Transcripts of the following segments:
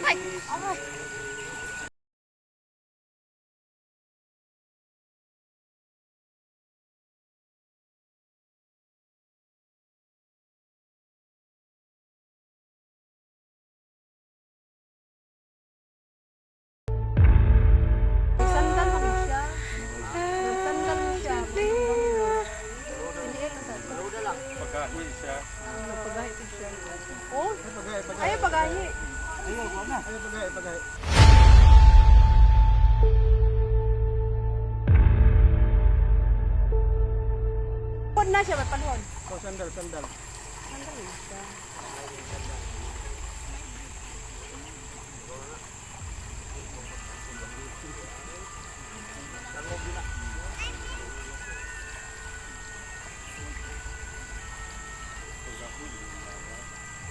Aray! Aray! Sandal mo siya. Sandal mo siya. Pagkahi siya. Pagahi po siya. Oh, ay pagahi. Ay, pagahi, pagahi. Pon na siya, panhon. Oh, sandal, sandal. Sandal na siya.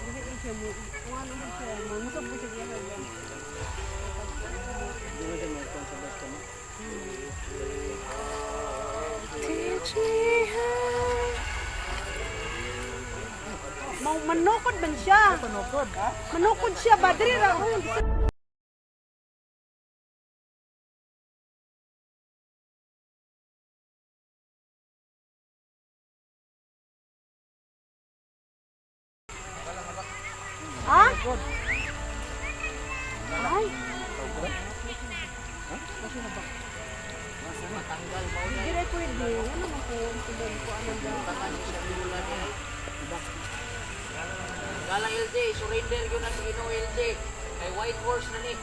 Dili siya mo, ano siya, musog po siya diyan. Hindi mo siya magkuhan sa basta mo. Teach me how. Mau manukod man siya. Panukod, ha? Manukod siya ba diri ra. Ha? Ay. Hindi rin pwede. Ano man po, ang ko ano ba? Galang LJ, surrender yun na sa Ginoo LJ. Kay white horse na ni.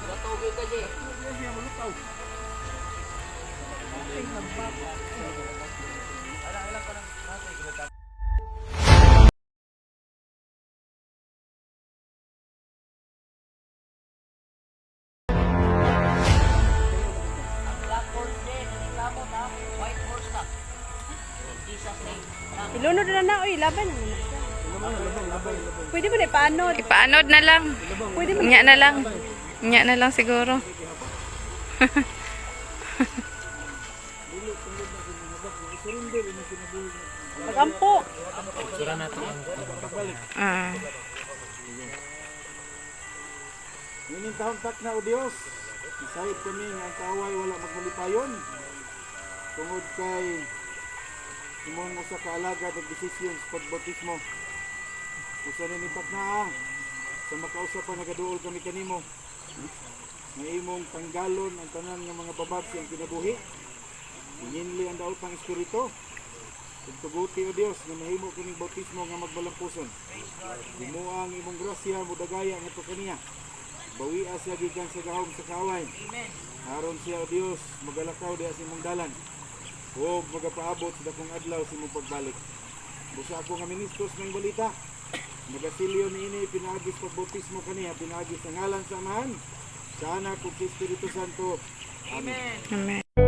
Gatog yun ka, J. Ang black horse din, nanikamot ha. White horse ka. In Jesus name. Ilunod na na, oy, laban na na siya. Pwede mo na ipaanod. Ipaanod na lang. Pwede mo Nya na lang. Nya na lang siguro. Magampo. Ah. Ngayon taon tak na o Dios. Isayod kami nga ang kaaway wala magmalipayon. Tungod kay imong usa ka alagad og desisyon sa pagbautismo. Usa ni tak na ah. Sa makausa pa nagaduol kami kanimo. Nga imong tanggalon ang tanan nga mga babag sa iyang kinabuhi. Inginli ang daotang espiritu. Ug tuguti o Dios nga mahimo kining bautismo nga magbalampuson. Himuha ang imong grasya mudagaya ngadto kaniya. Bawia siya gikan sa gahom sa kaaway. Aron siya o Dios magalakaw diha sa imong dalan. Ug magapaabot sa dakong adlaw sa imong pagbalik. Busa ako nga ministros ng balita. Magasilyo niini pinaagi sa pagbautismo kaniya pinaagi sa ngalan sa Amahan, sa Anak ug sa Espiritu Santo. Amen. Amen.